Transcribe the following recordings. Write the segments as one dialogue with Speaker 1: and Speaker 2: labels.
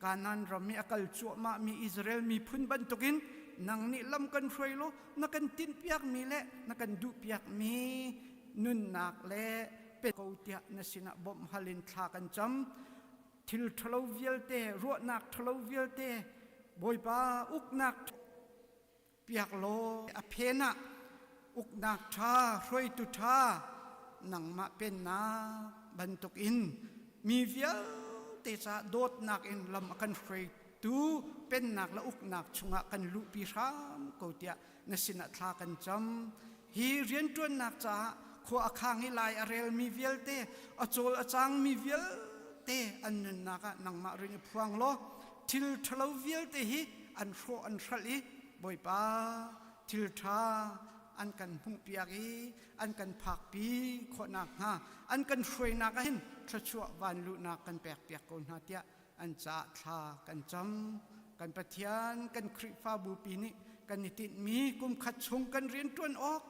Speaker 1: Kanaan ram i a kal cuahmahmi Israel miphun bantukin nang nih lam kan hruai law na kan tinhpiakmi le na kan duhpiakmi nunnak le pe ko tiah na sinah bawmh hal in thla kan cam. Thil ṭhalo vialte, ruahnak ṭhalo vialte, Bawipa uknak piak law a phen ah uknak ṭha, hruaitu ṭha nangmah pennak bantukin mi vialte caah dawtnak in lam a kan hruaitu pennak le uknak chungah kan luhpi hram ko tiah na sinah thla kan cam. Hi rianṭuannak caah khua a khang i lai a relmi vialte, a cawl a cangmi vialte an nunnak ah nangmah ring i phuang law thil ṭhalo vialte hi an hrawh an hralh i Bawipa thil ṭha an kan hmuhpiak i an kan phakpi khawhnak hnga an kan hruainak ah hin thluachuah vanluhnak kan pekpiak ko hna tiah an caah thla kan cam. Kan Pathian kan Khrihfabu pi nih kan i tinhmi kum khat chung kan rianṭuan awk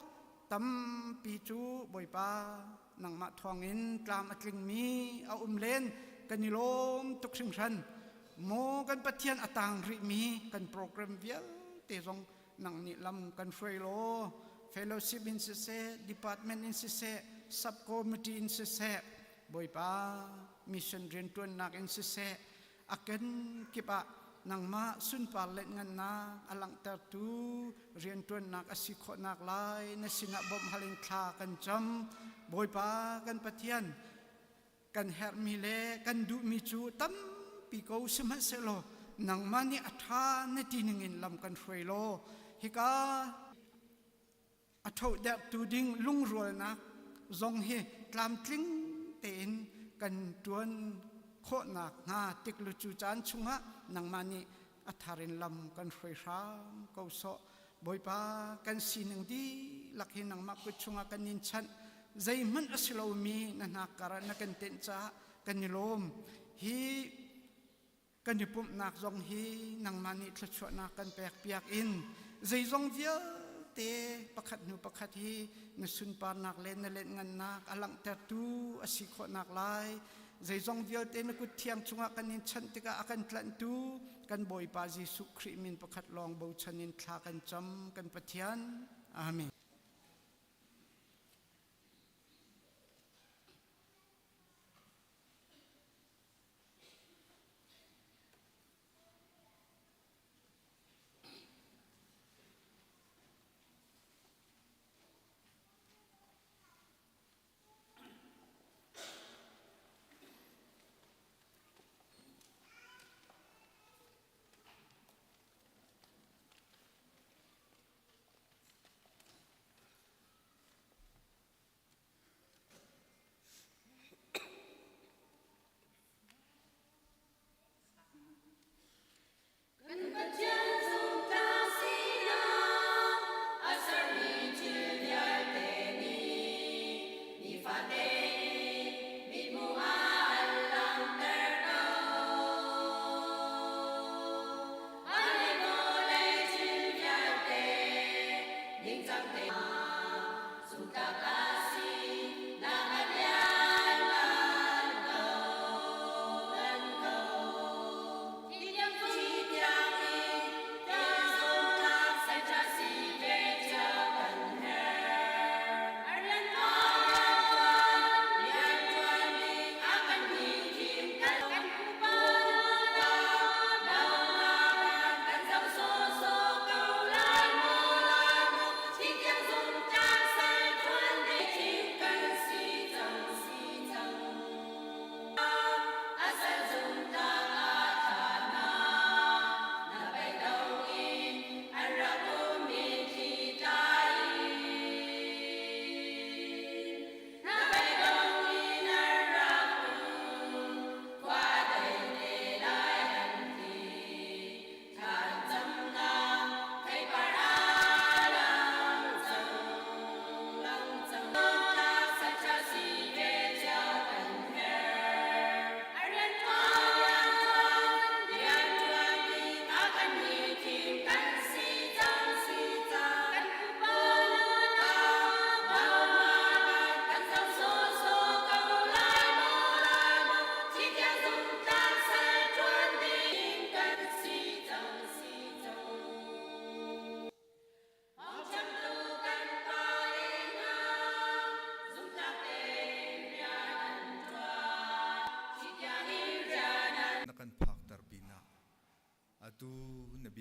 Speaker 1: tampi cu Bawipa nangmah thawngin tlam a tlingmi a um len kan i lawm tuk hringhran. Maw kan Pathian a tang rihmi kan program vialte zong nang nih lam kan hruai law fellowship in siseh department in siseh subcommittee in siseh Bawipa mission rianṭuannak in siseh a kenkip ah nangmah sunpar le ngannak a langhtertu rianṭuannak a si khawhnak lai na sinah bawmh hal in thla kan cam. Bawipa kan Pathian kan herhmi le kan duhmi cu tampi ko sihmanhsehlaw nangmah nih a ṭha na ti ningin lam kan hruai law hika a ṭhohderhtu ding lungrualnak zong hi tlamtling tein kan ṭuan khawhnak hnga tiklucu caan chungah nangmah nih a thar in lam kan hruai hram ko sawh. Bawipa kan sining dihlak hi nangmah kut chungah kan in chanh. Zeihmanh a si lomi na hnakkar ah na kan tenh caah kan i lawm. Hi kan i pumhnak zong hi nangmah nih thluachuahnak kan pekpiak in zeizong vialte pakhat hnu pakhat hi na sunparnak le na lenhngannak a langhtertu a si khawhnak lai zeizong vialte na kut thiang chungah kan in chanh tikah a kan tlanhtu kan Bawipa Jesuh Khrih min pakhat lawng bochan in thla kan cam kan Pathian. Amen.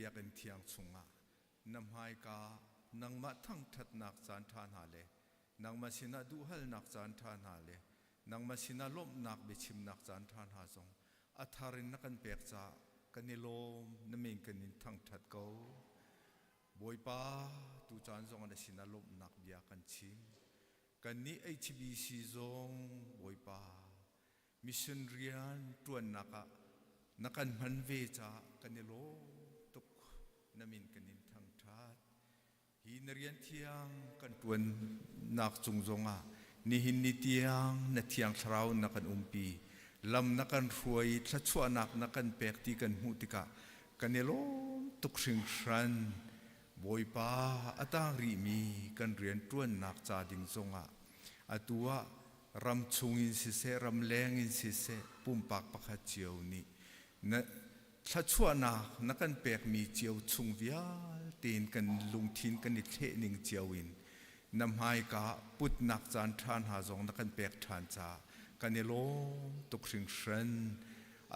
Speaker 2: biakinn thiang chungah na hmaika nangmah thangṭhatnak caan ṭha hna le nangmah sinah duhhalnak caan ṭha hna le nangmah sinah lawmhnak biachimnak caan ṭha hna zong a thar in na kan pek caah kan i lawm, na min kan in thangṭhat ko. Bawipa, tucaan zong na sinah lawmhnak bia kan chim. Kannih HBC zong Bawipa, mission rian ṭuannak ah na kan hman ve caah kan i lawm tuk. Na min kan in thangṭhat. Hi na rian thiang kan ṭuannak cung zongah nihin ni tiang na Thiang Thlarau na kan umpi. Lam na kan hruai, thluachuahnak na kan pek ti kan hmuh tikah kan i lawm tuk hringhran. Bawipa a tang rihmi kan rian ṭuannak ca ding zongah atu ah ram chungin siseh, ramleng in siseh, pumpak pakhat cio nih na thluachuahnak na kan pekmi cio chung vialte in kan lungthin kan i thleh ning cio in na hmaika putnak caan ṭha hna zong na kan pek ṭhan caah kan i lawm tuk hringhran.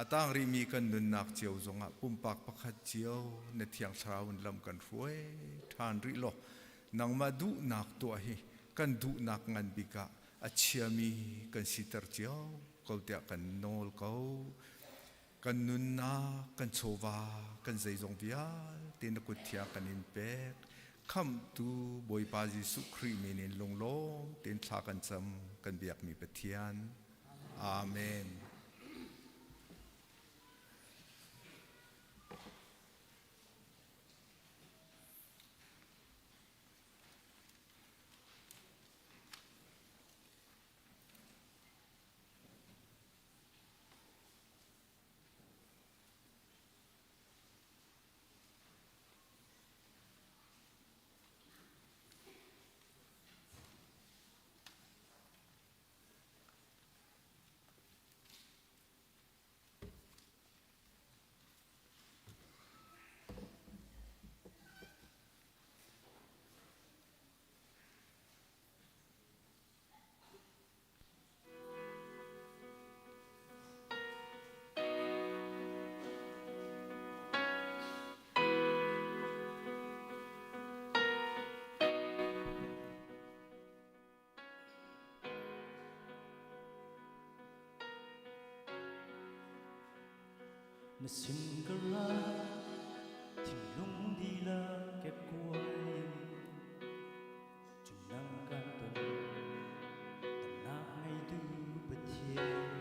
Speaker 2: A tang rihmi kan nunnak cio zongah pumpak pakhat cio na Thiang Thlarau in lam kan hruai ṭhan rih law nangmah duhnak tuah hi kan duhnak ngan bik ah a chiami kan siter cio ko tiah kan nawl ko. Kan nunnak, kan chawva, kan zeizong vialte na kut thiang kan in pek. Khamhtu Bawipa Jesuh Khrih min in lunglawm tein thla kan cam, kan biakmi Pathian. Amen.
Speaker 3: Na sin ka ra thinlung dihlak kekkuai in Cun nang kan ton damnak ngeitu Pathian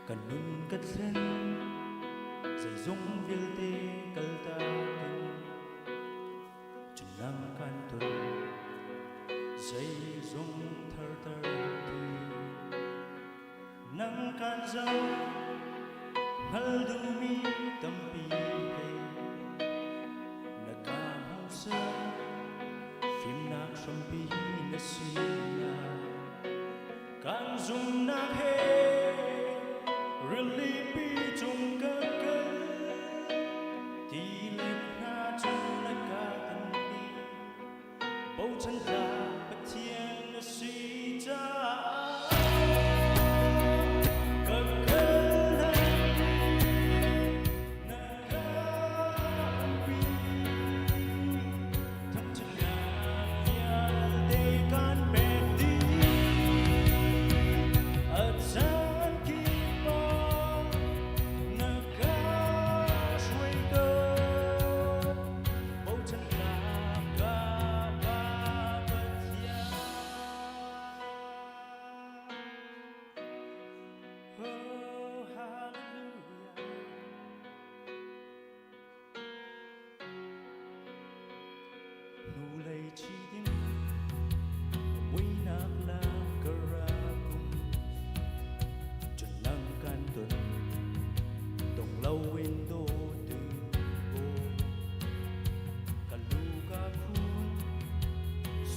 Speaker 3: kan nun ka thlen zeizong vialte kaltak in cun nang kan ton zeizong tharter tu nang kan zoh hngal duhmi tampi he na ka hmuhsak fimnak hrampi na sinak kan zumnak he rilipi cung kan kal tilet hna cu na ka tanpi bochan tlak Pathian na si caah ka kal lai na ka umpi thangṭhatnak vialte kan pek dih a caan kip ah na ka hruai ko bochan tlak ka Pa Pathian. Oh, hallelujah. Hnulei chi ding muinak lam ka ra kum chun nang kan ton dong lo in do tu bo ka lu ka khun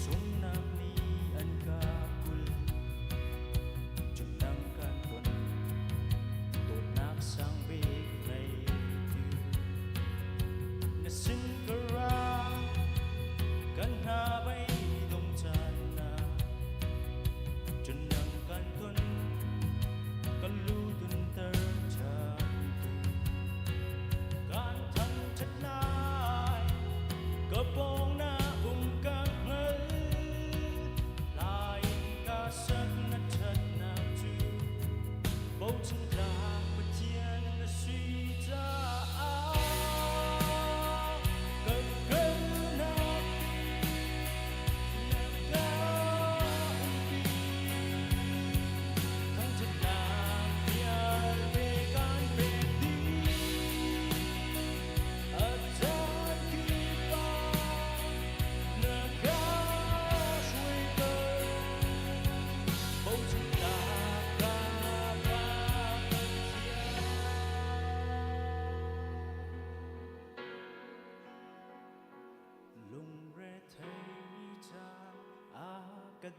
Speaker 3: sungnak ni an ka kul chun nang kan ton dawtnak sang bik ngei tu na sin ka ra kan hna bei dong caan na chun nang kan ton ka lu tun ter chan tu.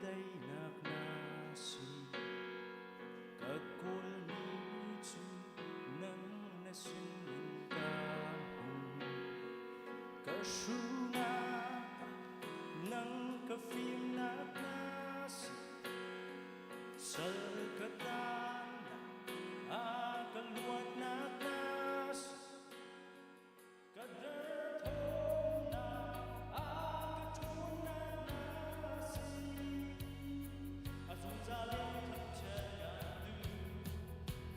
Speaker 3: daihnak na si. Ka kawlmi cu nang na sinin ka hmu. Ka hrunak nang ka fimnak na si. Sal ka tangnak a ka luatnak na si. Ka derthawmnak a ka ṭhawnnak na si. A zungzal in thangṭhat ka duh.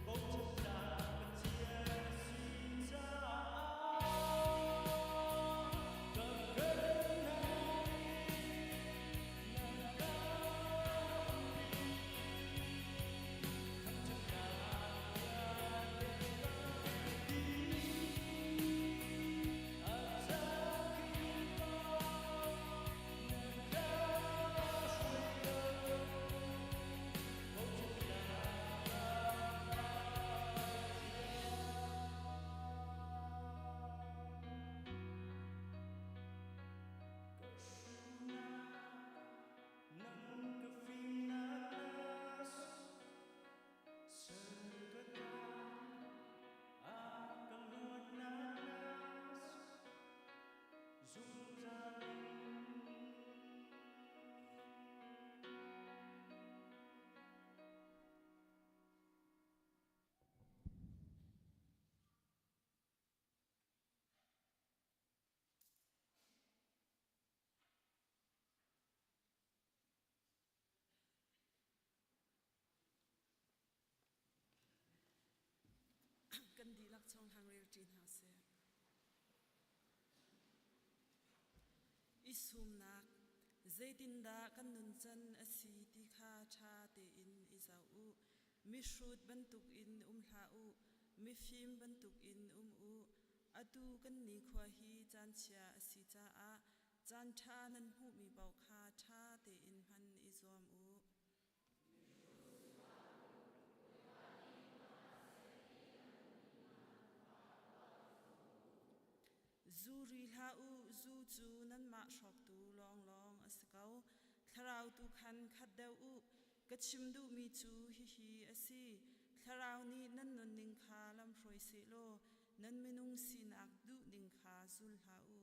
Speaker 3: Bochannak Pathian na si caah ka kalnak na ka umpi. Thangṭhatnak vialte ka dih. A cakip ah na ka hruai ko. Bochannak ka Pathian. Ka hrunak nang ka fimnak na si. Sal ka tang a ka luatnak na si. Zungzal in.
Speaker 4: Kan dihlak chung hang rel ṭi hna seh. I sumnak zeitindah kan nuncan a si ti kha ṭha tein i zoh u. Mihrut bantukin um hlah u, mifim bantukin um u. Atu kan nikhua hi caanchia a si caah caanṭha nan hmuhmi paoh kha ṭha tein hman i zuam u. Zu ri hlah u, zu cu nanmah hrawktu lawnglawng a si ko. Thlarau tu khan khat deuh u. Ka chim duhmi cu hihi a si. Thlarau nih nan nunning kha lamhruai sehlaw nan minung sinak duhning kha zul hlah u.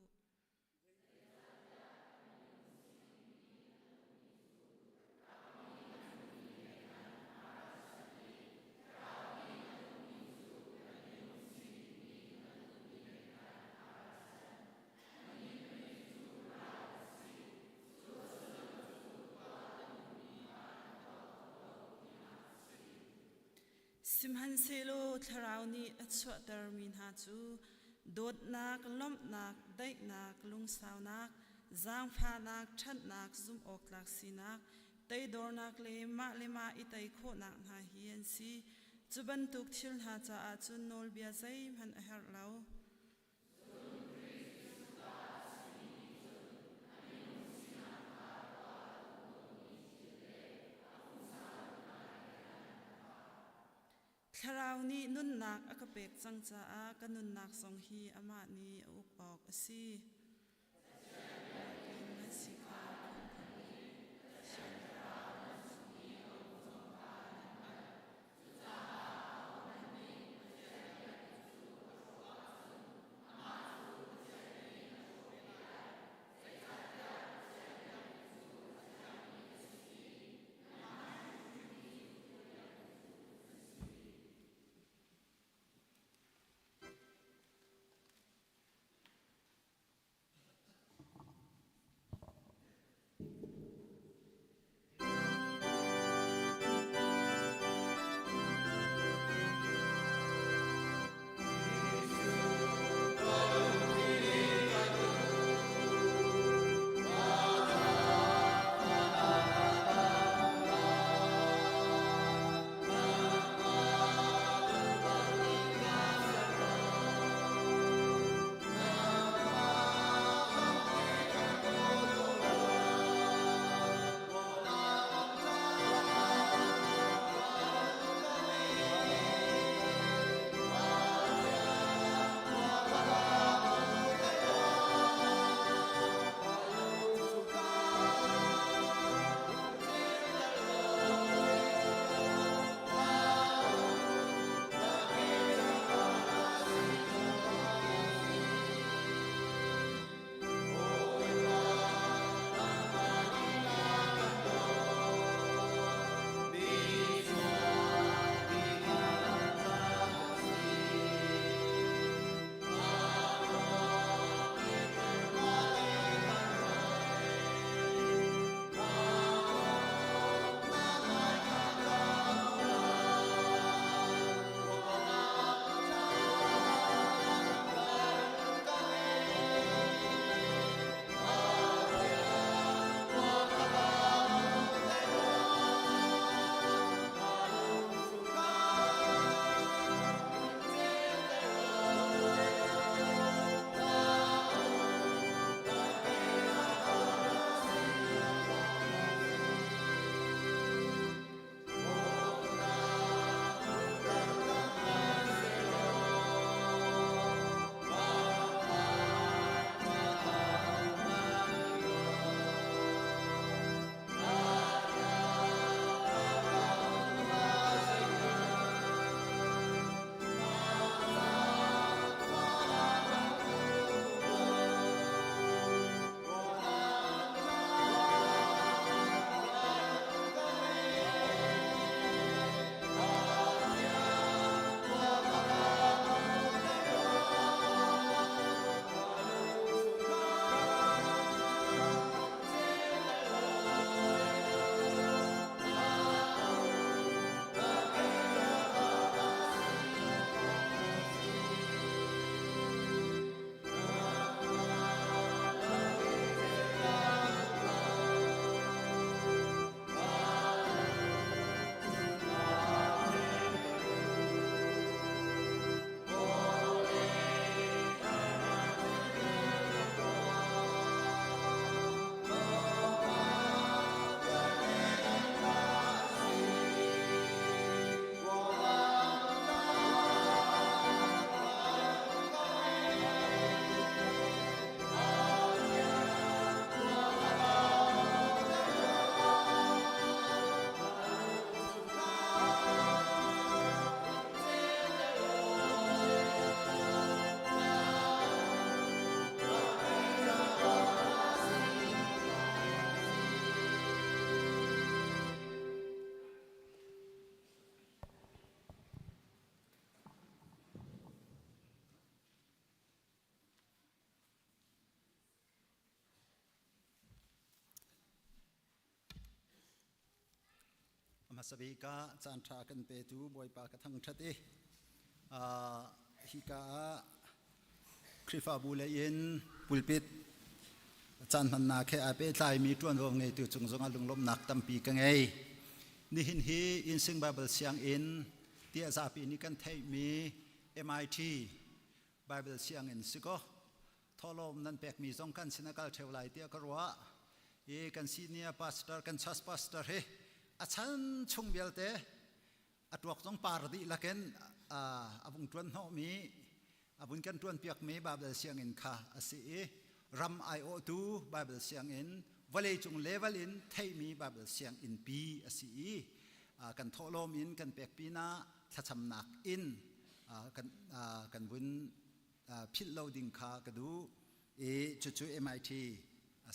Speaker 4: Sihmanhsehlaw Thlarau nih a chuahtermi hna cu dawtnak, lawmhnak, daihnak, lungsaunak, zaangfahnak, ṭhatnak, zumhawktlak sinak, teidornak le mah le mah i tei khawhnak hna hi an si. Cu bantuk thil hna caah cun nawlbia zeihmanh a herh lo. Thlarau nih nunnak a ka pek cang caah ka nunnak zong hi amah nih a uk awk a si.
Speaker 5: Hmasabik ah caanṭha kan petu Bawipa ka thangṭhat i hika ah Khrihfabu lei in pulpit caan hmannak he aa pehtlaimi ṭuanvo ngeitu cung zongah lunglawmhnak tampi ka ngei. Nihin hi Innsing Baibal Sianginn tiah zapi nih kan theihmi MIT Baibal sianginn si kaw thawhlawm nan pekmi zong kan sin a kal ṭheo lai tiah ka ruah. I kan senior pastor, kan church pastor hi a chan chung vialte a tuak zong par dihlak in a vung ṭuan hnawhmi a vun kan ṭuan piakmi Baibal sianginn kha a si i ram aiawhtu Baibal sianginn vawleicung level in theihmi Baibal sianginn pi a si i kan thawhlawm in kan pek pinah thlacamnak in kan vun philh lo ding kha ka duh i cucu MIT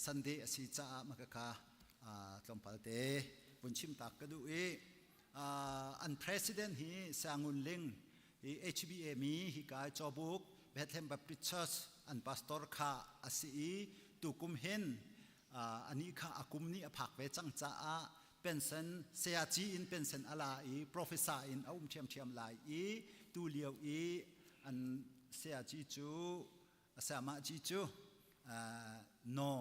Speaker 5: Sunday a si caah makaka tlawmpal te vun chim tak ka duh i an president hi Sangun Ling hi HBA mi hi kai Chawbuk Bethlehem Baptist Church an pastor kha a si i tukum hin ani kha a kum nih a phak ve cang caah pension sayaci in pension a la i professor in a um ṭhiamṭhiam lai i tu lio i an sayaci cu sayamaci cu no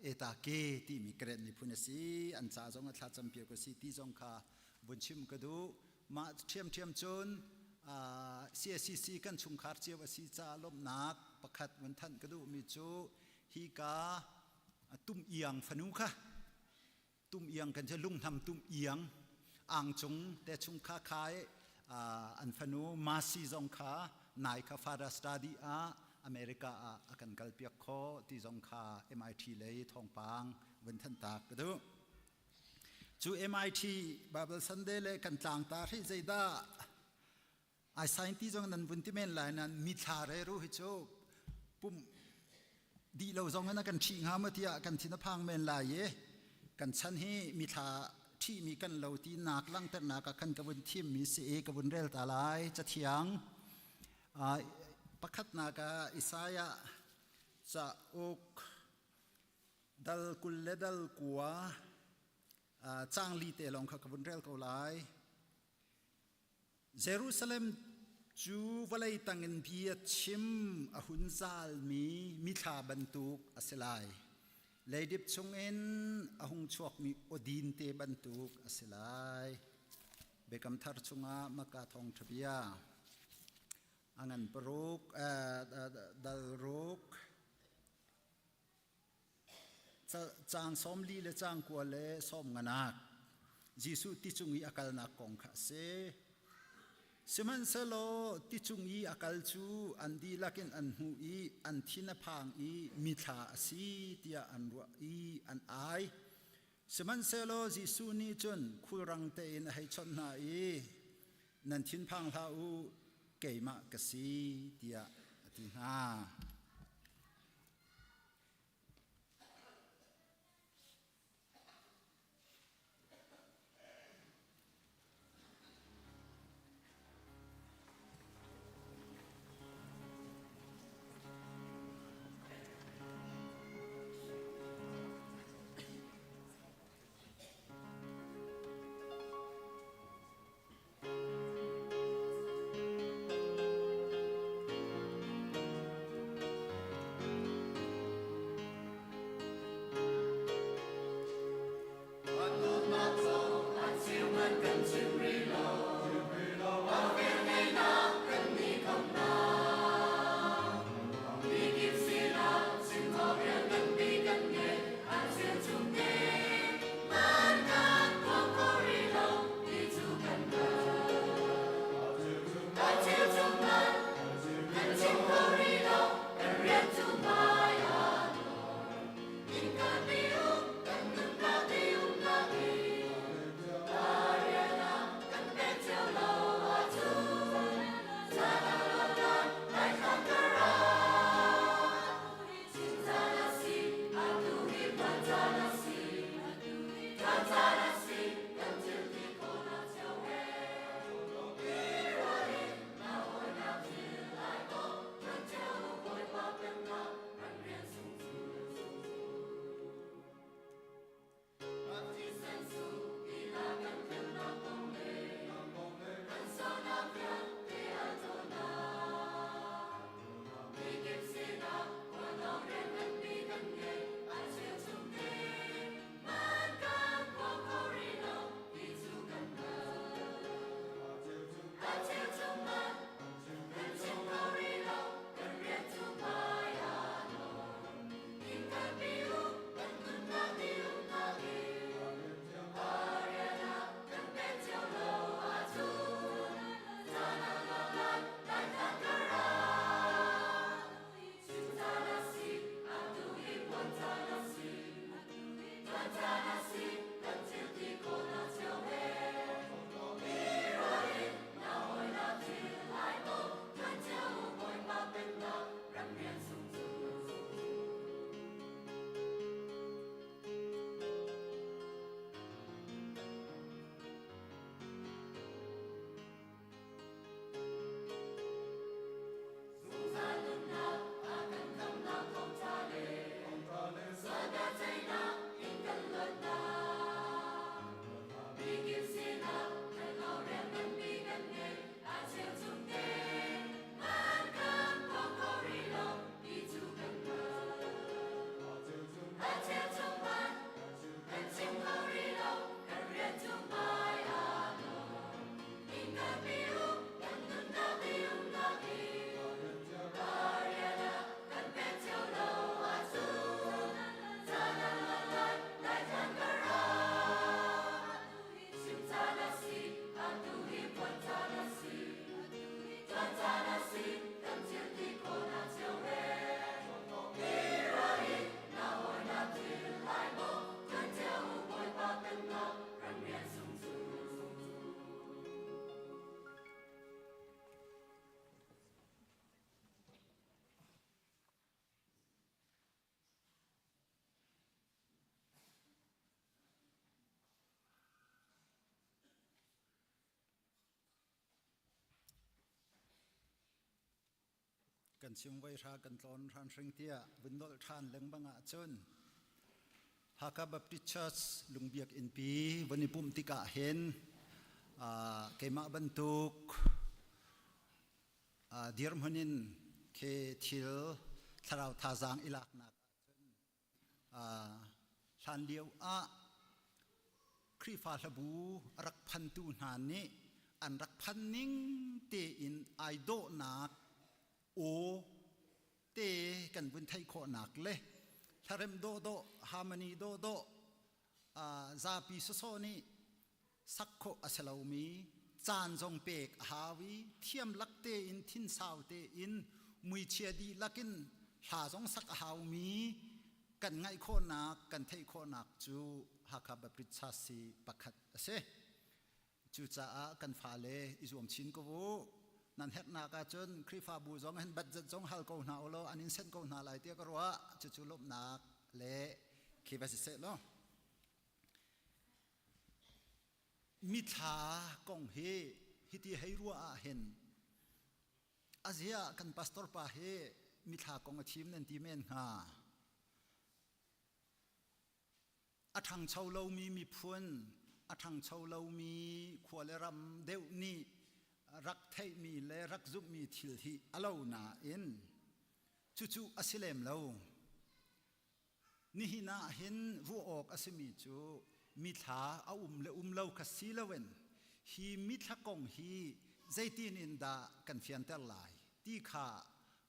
Speaker 5: eta ke timi Karen miphun a si an ca zong a thla campiak a si ti zong kha vun chim ka duh mah ṭhiamṭhiam cun CSCC kan chungkhar cio a si caah lawmhnak pakhat vun thanh ka duhmi cu hi ka tum iang fanu kha tum iang kan cu lunghnam tum iang ang cung te chung kha khai an fanu Masi zong kha nai kha father study ah America ah a kan kal piak kho ti zong kha MIT lei thawngpang vun than tak ka duh cu MIT Bible Sunday le kan tlang ta hri zeidah ai sain ti zong nan vun ti men lai nan mithla re ru hi cu pum dih lo zong in a kan ṭhih hnga maw tiah kan thin a phang men lai i kan chan hi mithla ṭhihmi kan lo ti nak langhternak ah khan ka vun thimmi si i ka vun rel ta lai cathiang pakhatnak ah Isaiah cauk dal 20 le dal 9 cang li te lawng kha ka vun rel ko lai. Jerusalem cu vawlei tangin bia chim a hun zalmi mithla bantuk a si lai. Leidip chungin a hung chuakmi awdin te bantuk a si lai. Biakam thar chungah Maka thawngṭha bia a ngan paruk dal ruk Caang 40 le caang 9 le sawm nganak Jesuh ti cung i a kalnak kong kha a si. Sihmanhsehlaw ti cung i a kal cu an dihlak in an hmuh i an thin a phang i mithla a si tiah an ruah i an ai. Sihmanhsehlaw Jesuh nih cun khulrang tein a hei chawnh hna i, Nan thinphang hlah u, keimah ka si, tiah a ti hna. Kan chim voi hra kan tlawn hran hring tiah vun nolh ṭhan lengmang ahcun Hakha Baptist Church lungbiak innpi von i pumh tikah hin keimah bantuk dirhmun in khi thil thlarau thazaang i laknak ahcun hlan lio ah Khrihfa hlabu a rak phantu hna nih an rak phan ning tein ai dawhnak aw te kan vun theih khawhnak le hlarem dawhdawh harmony dawhdawh zapi sawsawh nih sak khawh a si lomi caan zong pek a hau i thiam lak tein thinsau tein muichia dihlak in hla zong sak a haumi kan ngaih khawhnak kan theih khawhnak cu Hakha Baptist Church si pakhat a si. Cucaah kan fale i zuam chin ko u. Nan herhnak ahcun Khrihfabu zong hin budget zong hal ko hna u law an in senh ko hna lai tiah ka ruah. Cucu lawmhnak le khi va si seh law. Mithla kong hi hiti hei ruah ah hin azia kan pastor pa hi mithla kong a thim nan ti men hnga. A ṭhangcho lomi miphun, a ṭhangcho lomi khua le ram deuh nih rak theihmi le rak zumhmi thil hi a lo nain cucu a si lem lo. Nihin ah hin ruah awk a simi cu mithla a um le um lo kha si loin hi mithla kong hi zeitin in dah kan fianter lai ti kha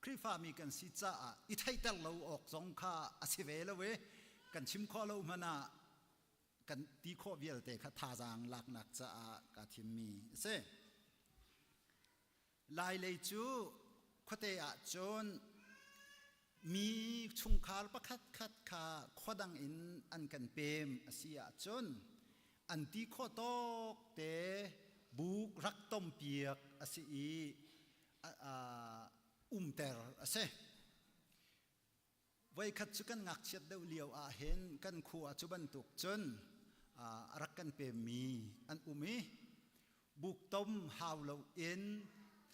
Speaker 5: Khrihfami kan si caah i theihter lo awk zong kha a si ve lo i kan chim khawh lo hmanh ah kan ti khawh vialte kha thazaang laknak caah kaa thimmi a si. Lailei cu khuate ah cun mi chungkhar pakhat khat kha khuadang in an kan pem a si ahcun an ti khawh tawk te buk rak tompiak a si i umter a si. Voikhat cu kan ngakchiat deuh lio ah hin kan khua cu bantuk cun a rak kan pemmi an um i buktom hau loin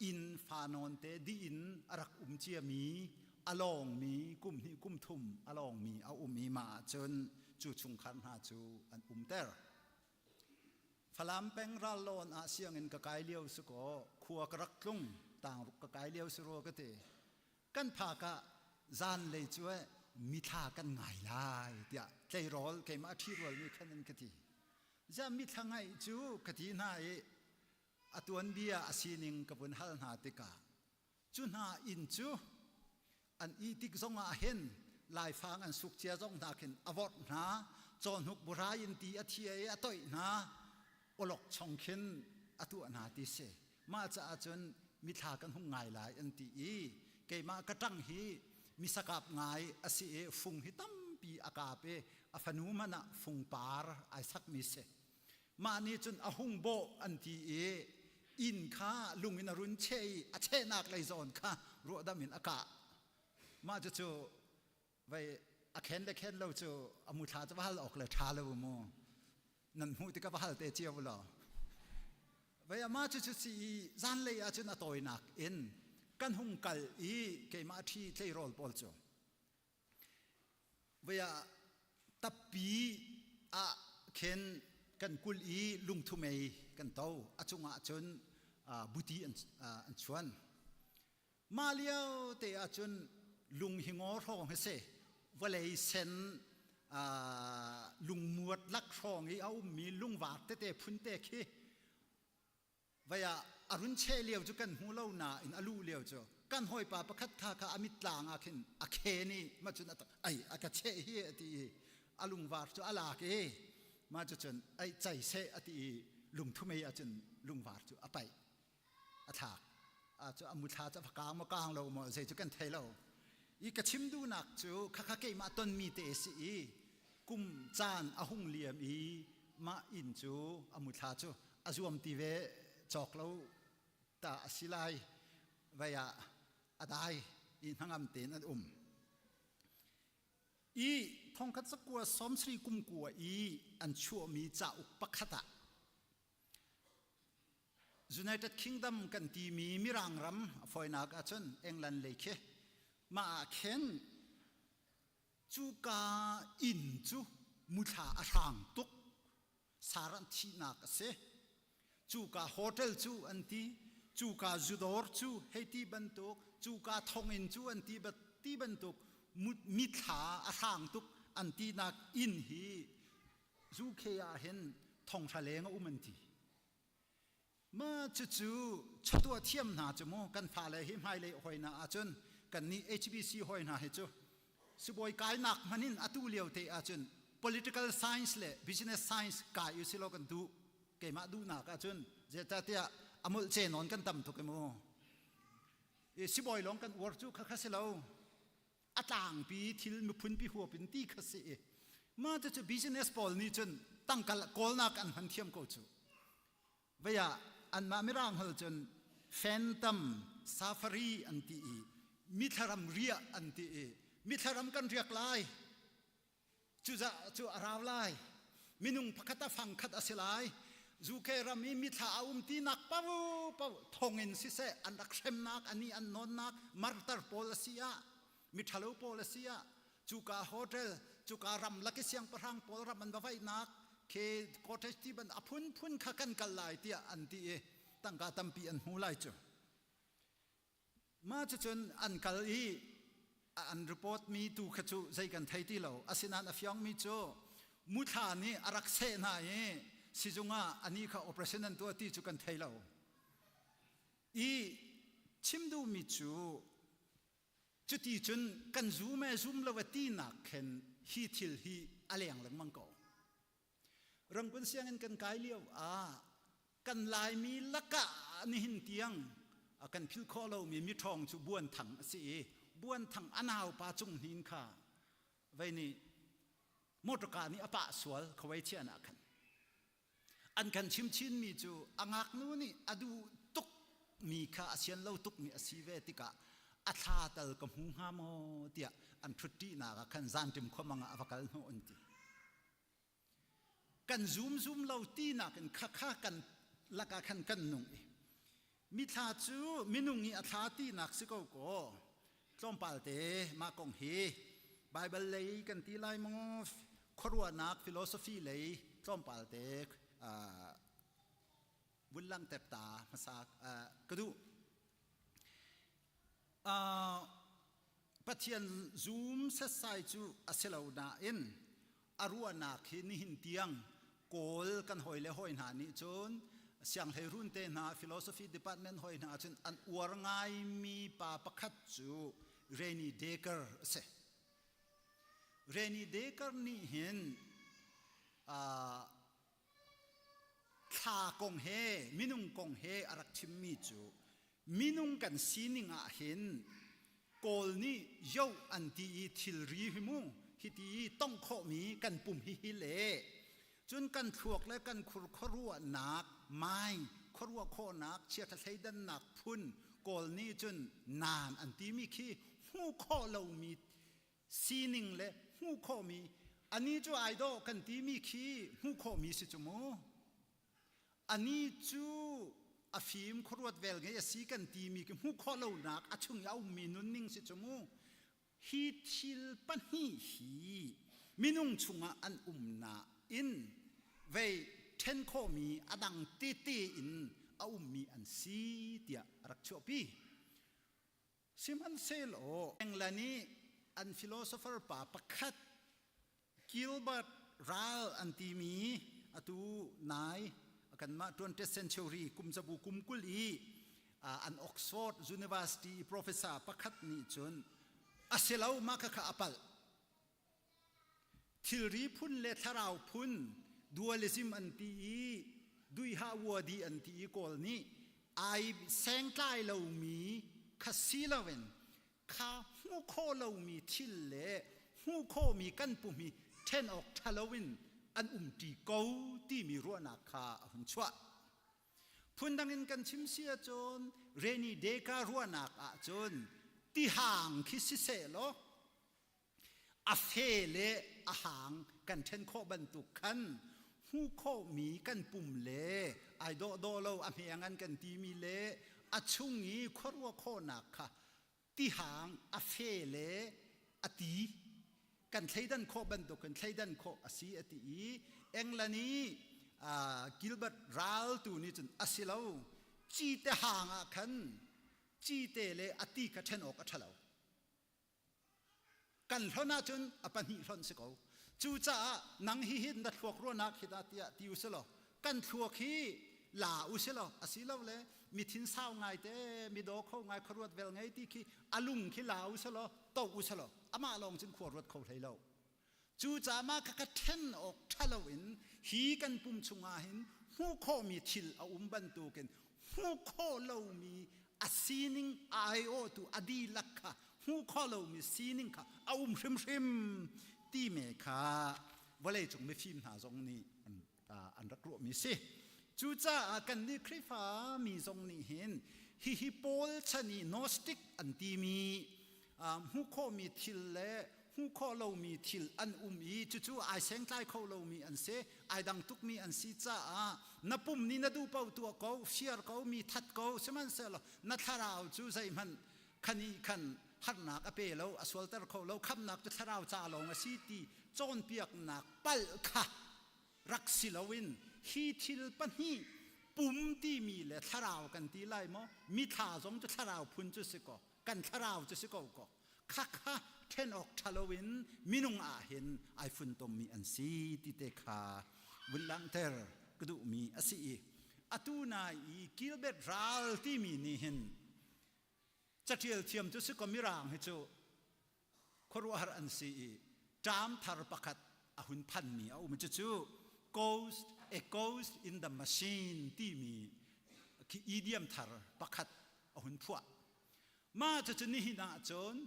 Speaker 5: inn fa nawn te dih in a rak um ciami a lawngmi kum hnih kum thum a lawngmi a um i mah ahcun cu chungkhar hna cu an umter. Falam peng rallawn ah sianginn ka kai lio si kaw khua ka rak tlung tangruk ka kai lio si rua ka ti. Kan phak ah zanlei cu mithla kan ngai lai tiah tleirawl keimah ṭhi rualmi khan an ka ti. Ziah mithla ngaih cu ka ti hna i a tuanbia a sining ka vun hal hna tikah Cu hna inn cu an ih tik zongah hin laifang an suk cia zong hna khin a vorh hna, cawhnuk burai in ti a thia i a toih hna, awlokchong khin a tuah hna ti si. Mah caah cun mithla kan hung ngai lai an ti i keimah ka ṭang hi misakap ngai a si i fung hi tampi a kap i a fanu hmanh ah fungpar ai sakmi si. Mah nih cun a hung bawh an ti i inn kha lung in a run cheh i a chehnak lei zawn kha ruahdam in a kah. Mah cucu vei a khen le khen lo cu a muthla cu va hal awk le ṭha lo mu. Nan hmuh tikah va hal te cio law. Vei amah cu cu si i zanlei ah cun a tawinak in kan hung kal i keimah ṭhi tleirawl pawl cu Voi ah tappi ah khin kan kulh i lungthumei kan to. A cungah cun buti an chuan. Mah lio te ahcun lung hi ngaw hrawng hi si. Vawlei sen lungmuat lak hrawng i a ummi lungvar tete phun te khi Vai ah a run cheh lio cu kan hmu lo nain a luh lio cu kan hawipa pakhat kha kha a mittlang ah khin a khen i ma cun ai a ka cheh hi a ti i a lungvar cu a lak i ma cu cun ai cai seh a ti i lungthumei ah cun lungvar cu a paih a thlak a cu a muthla cu a kaang maw kaang lo maw zei cu kan thei lo i ka chim duhnak cu khakha keimah tonmi te si i kum caan a hung liam i mah inn cu a muthla cu a zuam ti ve cawk lo ta a si lai vei ah a dai i hnangam tein an um i thongkhat zakua sawmsri kum kua i an chuahmi cauk pakhat ah United Kingdom kan timi Mirang ram a fawinak ahcun England lei khi. Mah ah khin cuka inn cu muthla a hrang tuk. Sarah thihnak a si. Cuka hotel cu an ti, cuka zudawr cu hei ti bantuk, cuka thonginn cu an ti, ti bantuk mithla a hrang tuk an tinak inn hi UK ah hin thonghra leng a um an ti. Ma cucu chawtuah thiam hna cu mu kan fale hi hmailei hoi hna ahcun kan nih HBC hoi hna hi cu sibawi kainak hman in atu lio te ahcun political science le business science kai u silo kan duh keimah duhnak ahcun zeicahtiah a mulh ce nawn kan tam tuk mu i sibawi lawng kan uar cu kha kha si lo a tlangpi thil miphunpi huap in ti kha si i mah cu business pawl nih cun tangka kawlnak an hman thiam ko cu vei ah anmah mirang hol cun phantom safari an ti i mithlaram riah an ti i mithlaram kan riak lai Cuza cu a rau lai. Minung pakhat a fang khat a si lai. UK ram i mithla a um tinak paoh paoh thongin siseh an rak hremnak ani an nawnnak martar pawl a si ah miṭhalo pawl a si ah cuka hotel cuka ramlak i siangpahrang pawl ram an va vaihnak khi cottage ti ban a phunphun kha kan kal lai tiah an ti i tangka tampi an hmu lai cu. Mah cucun an kal i an report mi tu kha cu zei kan thei ti lo. Asinain a fiangmi cu muthla nih a rak seh hna i sizung ah anih kha operation an tuah ti cu kan thei lo. I chim duhmi cu cuti cun kan zum e zum lo e tinak khin hi thil hi a leng lengmang ko. Rangkun sianginn kan kai lio ah kan Laimi lakah nihin tiang kan philh khawh lomi miṭhawng cu Buan Thang a si i Buan Thang a naupa Cung Hnin kha vei nih motorka nih a pah sual khawei chian ah khan an kan chim chinmi cu a ngaknu nih a duh tuk mi kha a sian lo tukmi a si ve tikah a thla tal ka hmu hnga maw tiah an ṭhutṭinak ah khan zanṭim khuamang ah a va kal hnawh an ti. Kan zum zum lo tinak in khakha kan lakah khan kan nung i mithla cu minung i a thla tinak si ko kaw tlawmpal te mah kong hi Bible lei kan ti lai maw khuaruahnak philosophy lei tlawmpal te vun langhter ta hmasa ka duh. Pathian zum setsai cu a si lo nain a ruahnak hi nihin tiang Kawl kan hawi le hawi hna nih cun sianghleirun te hna philosophy department hawi hna cun an uar ngaimi pa pakhat cu Rene Descartes a si. Rene Descartes nih hin thla kong he minung kong he a rak chimmi cu minung kan sining ah hin Kawl nih yo an ti i thilri hi mu hiti i tongh khawhmi kan pum hi hi le cun kan thluak le kan khur khuaruahnak mind khuaruah khawhnak chiatha thleidannak phun Kawl nih cun naan an timi khi hmuh khawh lomi sining le hmuh khawhmi ani cu ai dawh kan timi khi hmuh khawhmi si cu mu ani cu a fim khuaruat vel ngei a si kan timi khi hmuh khawh lonak a chung i a ummi nunning si cu mu hi thil pahnih hi minung chungah an umnak in vei ṭhen khawhmi a dang tete in a ummi an si tiah a rak chuahpi Sihmanhsehlaw England i an philosopher pa pakhat Gilbert Ryle an timi atu nai kanmah 20th century kum zabu kum 20 i an Oxford University professor pakhat nih cun a si lo mah khakha a palh Thilri phun le thlarau phun dualism an ti i duiha wadi an ti i Kawl nih ai sengtlai lomi kha si loin kha hmuh khawh lomi thil le hmuh khawhmi kan pum hi ṭhen awk ṭha loin an umṭi ko timi ruahnak kha a hun chuah. Phundang in kan chim si ahcun Reni Deka ruahnak ahcun tihang khi siseh law a fe le a hang kan ṭhen khawh bantuk khan hmuh khawhmi kan pum le ai dawh dawh lo a hme a ngan kan timi le a chung i khuaruah khawhnak kha. Tihang a fe le a ti kan thleidan khawh bantukin thleidan khawh a si a ti i England i Gilbert ral tu nih cun a si lo cite hang ah khan cite le a ti kha ṭhen awk a ṭha lo. Kan hlonh ahcun a pahnih hlonh si ko. Cucaah nang hi hin na thluak ruahnak hi dah tiah ti u silaw kan thluak hi la u silaw asilole mi thin sau ngai te mi daw kho ngai khuaruat vel ngei ti khi a lung khi la u silaw to u silaw amah lawng cun khua ruat kho hlei lo. Cucaah mah kha ka ṭhen awk ṭha loin hi kan pum chungah hin hmuh khawhmi thil a um bantukin hmuh khawh lomi a sining a aiawhtu a dihlak kha hmuh khawh lomi sining kha a um hrimhrim ti me kha vawleicung mifim hna zong nih an, an rak ruahmi si. Cucaah kannih Khrihfa mi zong nih hin hihi Paul chan i Gnostic an timi hmuh khawhmi thil le hmuh khawh lomi thil an um i cucu ai sengtlai kho lomi an si ai dang tukmi an si caah na pum nih na duh paoh tuah ko fiar ko mi that ko sihmanhsehlaw na thlarau cu zeihmanh khan i khan harnak a pe lo a sualter kho lo khamnak cu thlarau ca lawng a si ti cawnpiaknak palh kha rak si loin hi thil pahnih pum timi le thlarau kan ti lai maw mithla zong cu thlarau phun cu si ko kan thlarau cu si ko ko khakha ṭhen awk ṭha loin minung ah hin ai funtommi an si ti te kha vun langhter ka duhmi a si i atu nai i Gilbert ral timi nih hin caṭial thiam cu si ko mirang hi cu khuaruahhar an si i ṭam thar pakhat a hun phanmi a um cucu ghost a ghost in the machine timi khi idiom thar pakhat a hun phuah mah cucu nihin ah cun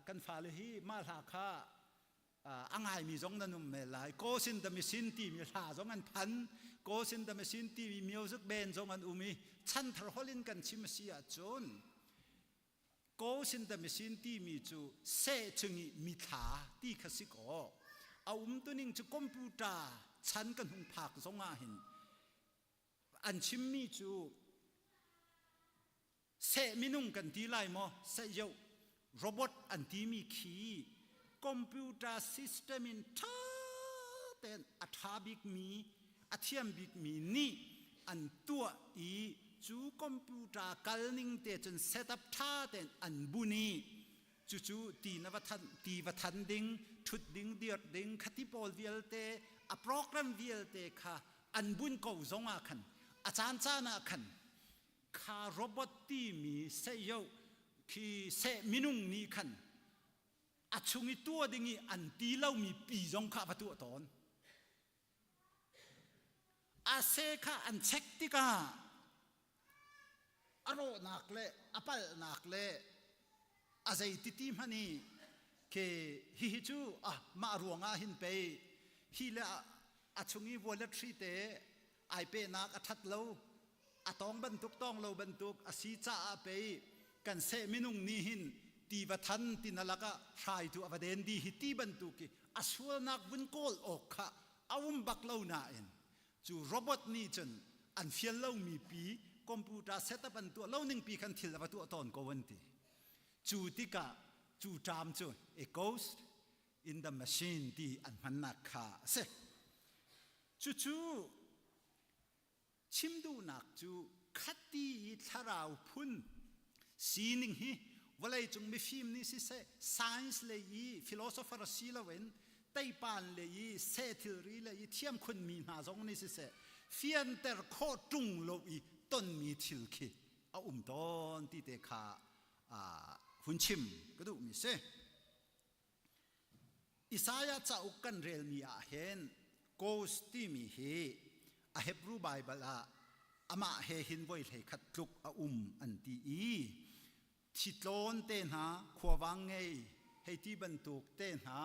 Speaker 5: kan fale hi mah hla kha a ngaimi zong nan um men lai Ghost in the Machine timi hla zong an phan Ghost in the Machine timi music band zong an um i chanthar holh in kan chim a si ahcun Ghost in the Machine timi cu seh chung i mithla ti kha si kaw a umtuning cu computer chan kan hung phak zong ah hin an chimmi cu seh minung kan ti lai maw seh yoh robot an timi khi computer system in ṭha tein a ṭha bikmi a thiam bikmi nih an tuah i cu computer kal ning te cun setup ṭha tein an bun i cucu ti na va than ti va than ding ṭhut ding dir ding khati pawl vialte a program vialte kha an bun ko zong ah khan a caan caan ah khan kha robot timi seh khi seh minung nih khan a chung i tuah ding i an ti lomi pi zong kha va tuah tawn a seh kha an check tikah a rawhnak le a palhnak le a zei titi hmanh i ke hihi cu ah mah ruangah hin pei hi le a chung i wallet hri te ai pehnak a that lo a tawng bantuk tawng lo bantuk a si caah pei kan seh minung nih hin ti va than ti na lakah hraitu a va den di hi ti bantuk i a sualnak vun kawl awk kha a um bak lo nain cu robot nih cun an fial lomi pi computer setup an tuah lo ning pi khan thil a va tuah tawn ko an ti cu tikah cu term cu a ghost in the machine ti an hmannak kha a si cucu Chim duhnak cu khati i thlarau phun sining hi vawleicung mifim nih siseh science lei i philosopher si loin teipan lei i seh thilri lei i thiam khunmi hna zong nih siseh fianter khawh ṭung lo i tonmi thil khi a um tawn ti te kha hun chim ka duhmi si. Isaiah cauk kan relmi ah hin Ghost timi hi a Hebrew Bible ah amah he hin voi hleikhat tluk a um an ti i thitlawn te hna khuavang ngei hei ti bantuk te hna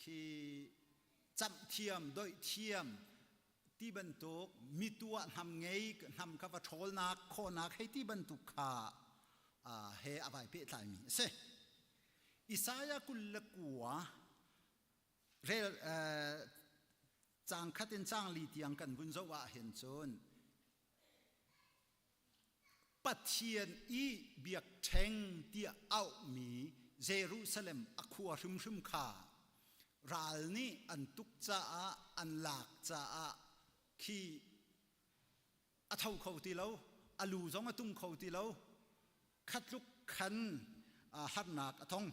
Speaker 5: khi camh thiam doih thiam ti bantuk mi tuah hnam ngei hnam kha va ṭhawlnak khawhnak hei ti bantuk kha he a vai pehtlaimi a si. Isaiah 29 rel caang khat in caang li tiang kan vun zoh ah hin cun. Pathian i biakṭheng tiah auhmi Jerusalem a khua hrimhrim kha ral nih an tuk caah an lak caah khi a tho kho ti lo, a lu zong a tung kho ti lo, kha tluk khan harnak a tong.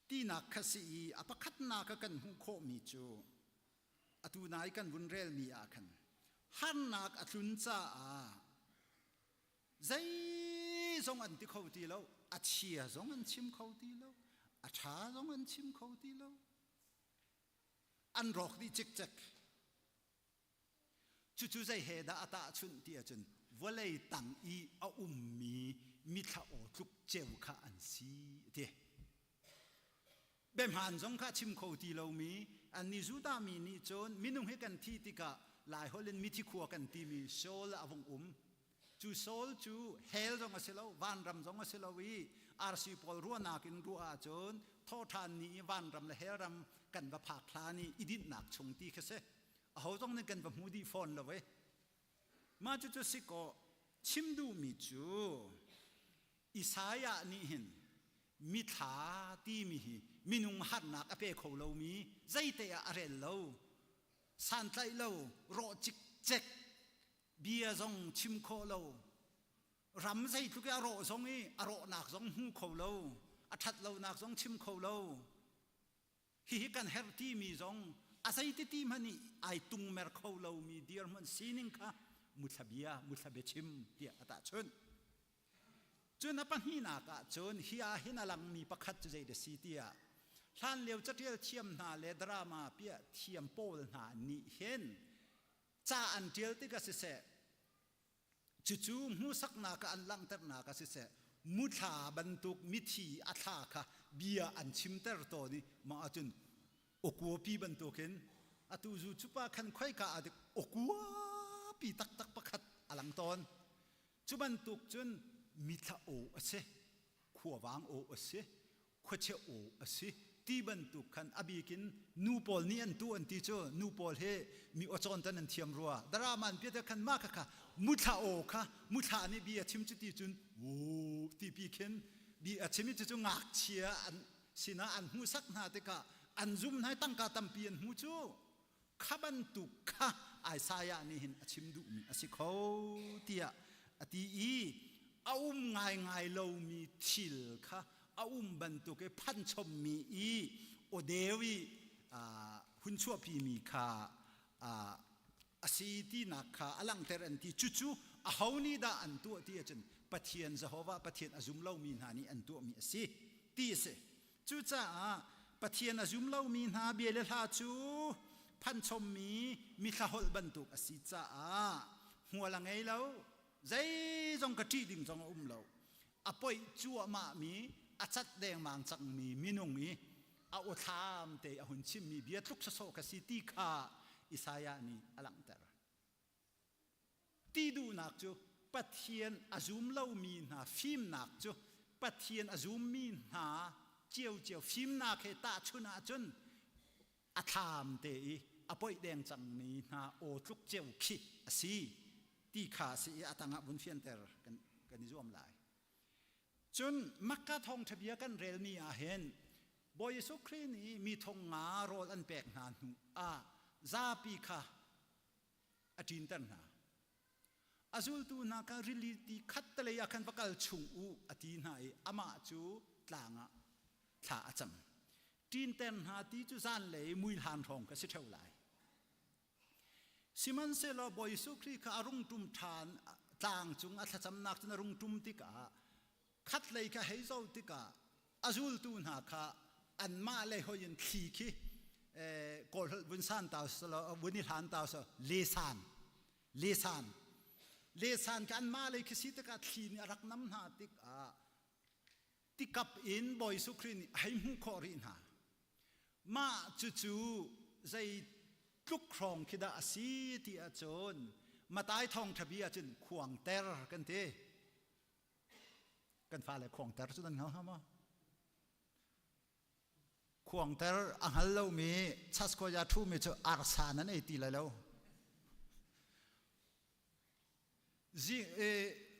Speaker 5: Tinak kha si i a pakhatnak a kan hmuh khawhmi cu atu nai kan vun relmi ah khan harnak a tlun caah zeizong an ti kho ti lo, a chia zong an chim kho ti lo, a ṭha zong an chim kho ti lo, an rawk dih cikcek. Cucu zei he dah a tahchunh ti ahcun vawlei tang i a ummi mithla aw tluk ceu kha an si a ti. Biahmaan zong kha chim kho ti lomi annih Judah mi nih cun minung hi kan thih tikah Laiholh in mithi khua kan timi Sheol ah a vung um. Cu Sheol cu hell zong a si lo, vanram zong a si lo i arsi pawl ruahnak in ruah ahcun thawhṭhan ni i vanram le hell ram kan va phak hlan i i dinhnak chung ti kha si. Aho zong nih kan va hmu dih fawn lo e. Mah cucu si kaw chim duhmi cu Isaiah nih hin mithla timi hi minung harnak a pe kho lomi zeite ah a rel lo santlaih lo rawh cikcek bia zong chim khawh lo ram zeitluk i a rawh zong i a rawhnak zong hmu kho lo a ṭhat lonak zong chim kho lo Hihi kan herh timi zong a zeititi hmanh i ai tungmer kho lomi dirhmun sining kha muthla bia, muthla biachim tiah a tahchunh. Cun a pahnihnak ah cun hi ah hin a langmi pakhat cu zei dah si tiah hlanlio catial thiam hna le drama piah thiam pawl hna nih hin ca an ṭial tikah siseh Cucu hmuhsaknak ah an langhternak ah siseh, muthla bantuk mithi a thla kha bia an chimter tawn i mah ahcun awkuapi bantukin atu zu cupa khan khoika ah dik awkuapi taktak pakhat a lang tawn. Cu bantuk cun mithla aw a si, khuavang aw a si, khuachia aw a si ti bantuk khan a bik in nu pawl nih an tu an ti cu nu pawl hi mi aw tan an thiam rua drama an piat khan ma kha kha muthla aw kha muthla nih bia chim cu ti cun u ti pi khin bi a chim cu cu ngakchia an sinah an hmuhsak hna tikah an zum hna tangka tampi an hmu cu kha bantuk kha Isaiah nih hin a chim duhmi a si kho tiah a ti i a um ngaingai lomi thil kha a um bantuk i phanchommi i awdeu i hun chuahpimi kha a si tinak kha a langhter an ti cucu aho nih dah an tuah ti ahcun Pathian Jehovah Pathian a zum lomi hna nih an tuahmi a si ti a si Cucaah Pathian a zum lomi hna bia le hla cu phanchommi mithla holh bantuk a si caah hmual a ngei lo, zeizong ka ṭih ding zong a um lo. A poih cuahmahmi, a cat dengmang cangmi minung i a awthlam te a hun chimmi bia tluk sawsawh ka si ti kha Isaiah nih a langhter. Ti duhnak cu Pathian a zum lomi hna fimnak cu Pathian a zummi hna ciocio fimnak he tahchunh ahcun a thlam te i a poih deng cangmi hna aw tluk ceu khi a si ti kha a si i a tangah vun fianter kan, kan i zuam lai. Cun Makka thawngṭha bia kan relmi ah hin Bawi Jesuh Khrih nih mi thong nga rawl an pek hna hnu ah zapi kha a ṭinter hna. A zultu hna kha rili ti khattelei ah khan va kal chung u a ti hna i amah cu tlang ah thla a cam. Ṭinter hna ti cu zanlei muihlan hrawng kha si ṭheo lai. Sihmanhsehlaw Bawi Jesuh Khrih kha a rung ṭum ṭhan tlang cung a thlacamnak cun a rung ṭum tikah khatlei kha hei zoh tikah a zultu hna kha anmah lei hoi in thli khi kawlholh vun san tau vun i hlan tau so lesan lesan lesan kha anmah lei khi si tikah thli nih a rak nam hna tikah tikap in Bawi Jesuh Khrih nih a hei hmuh khawh rih hna mah cucu zei tluk hrawng khi dah a si ti ahcun Matai thawngṭha bia cun khuangter kan ti Kan fale khuangter cu nan hngal hnga maw? Khuangter a hngal lomi chaskoya ṭhumi cu arsa nan ei ti lai lo.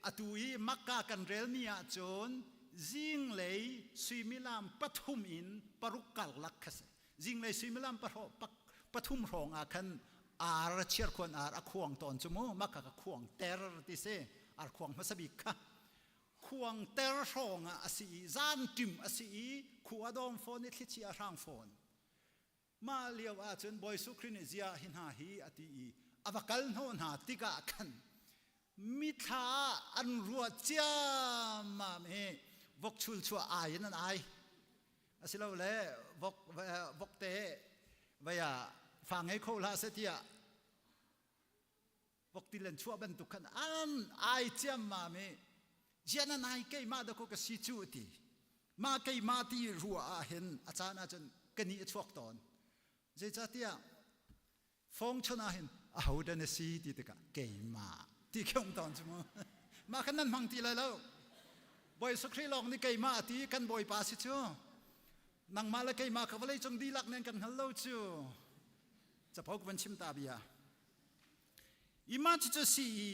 Speaker 5: Atu i Makkah kan relmi ahcun zinglei suimilam pathum in paruk karlak kha si. Zinglei suimilam pathum hrawng ah khan ar chiarkhuan ar a khuang tawn cu mu Makkah ka khuang ter ti si. Ar khuang hmasa bik kha. Khuang ter hrawng ah a si i zan ṭim a si i khua dawm fawn i thlichia a hrang fawn. Mah lio ahcun Bawi Jesuh Khrih nih ziah hi hna hi a ti i a va kal hnawh hna tikah khan mithla ah an ruah ciammam i vok chulchuah ai in an ai. Asilole vok vokte vei ah fa ngei kho hlah seh tiah voktil an chuah bantuk khan an ai ciammam i ziah nan ai keimah dakaw ka si cu a ti. Mah keimah ti ruah ah hin a caan ahcun ka nih a chuak tawn. Zeicahtiah fong chon ah hin ahodah na si ti tikah keimah ti khi um tawn cu mu. Mah khan nan hmang ti lai lo. Bawi Jesuh Khrih lawng nih keimah a ti kan Bawipa si cu. Nangmah le keimah kha vawlei cung dihlak nih an kan hngal lo cu. Capo ka van chim ta bia. Imah cucu si i